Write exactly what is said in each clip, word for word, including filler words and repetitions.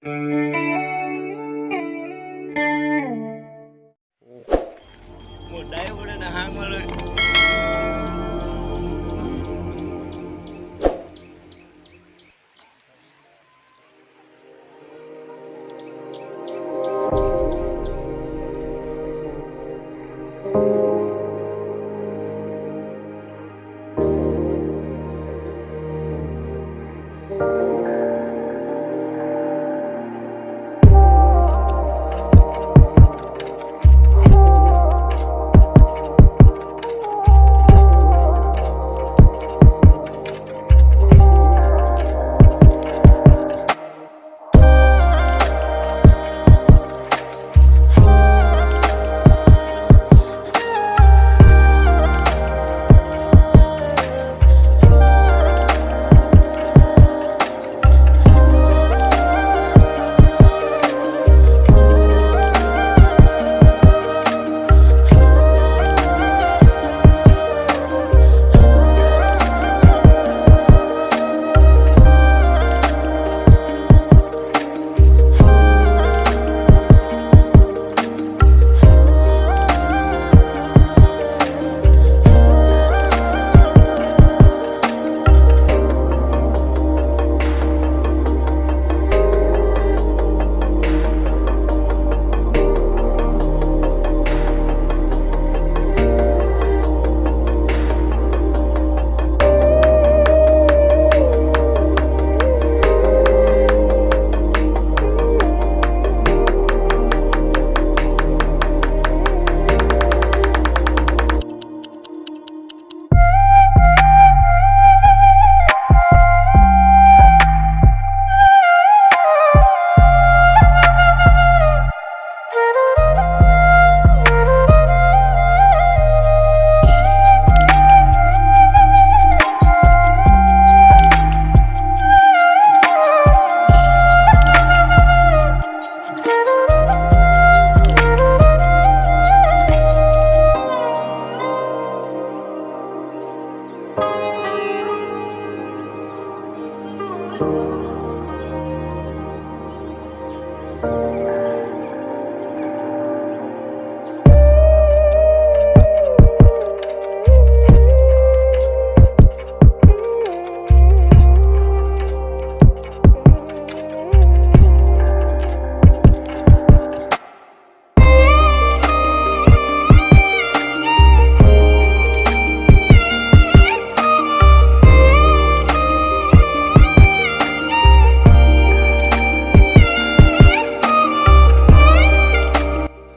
Modai bole nahang bole.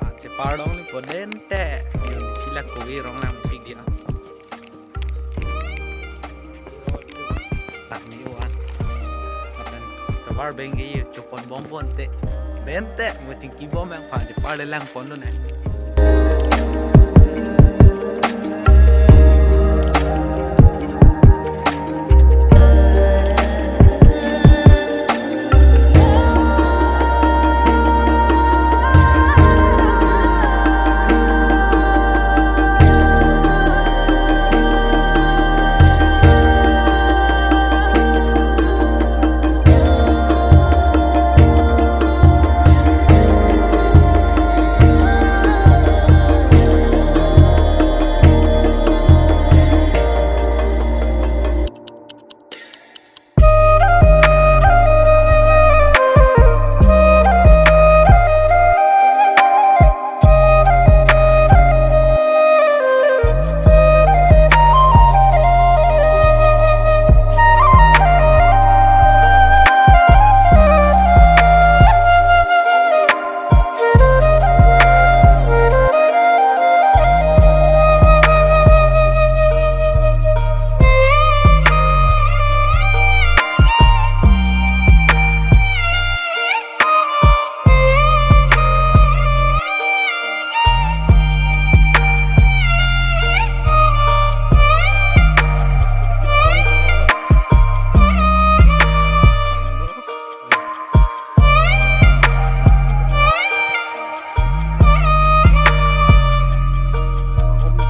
Ah, chepardon ni podente. Sila kogi rong lang sik dia. Tami wan. Lapen tovar bengke chopon bom bonte. Bente, mo chingki bom yang pha chepar le lang pon dun eh.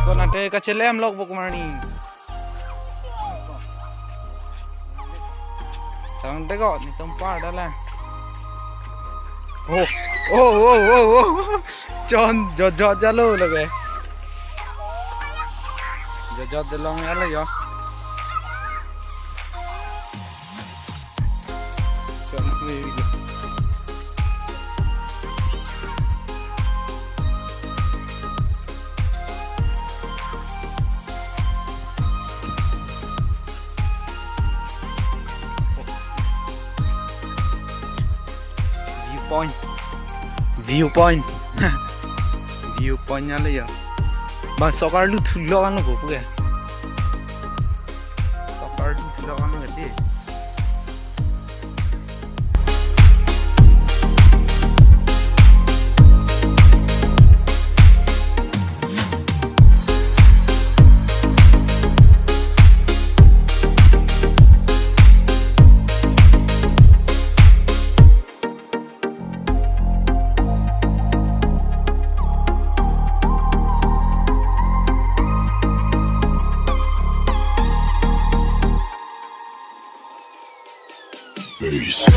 Konate kachelem lok bok marni. Tang dego ni tumpar dala. Oh, oh, oh, oh, oh. Chon, jojot jalo lake. Jojot delong jalo yo. Chon, hui, hui. Viewpoint. Viewpoint. Viewpoint jalo yo. Bang sokar lu thulok ano ko puke. Sokar lu thulok ano kati. Peace.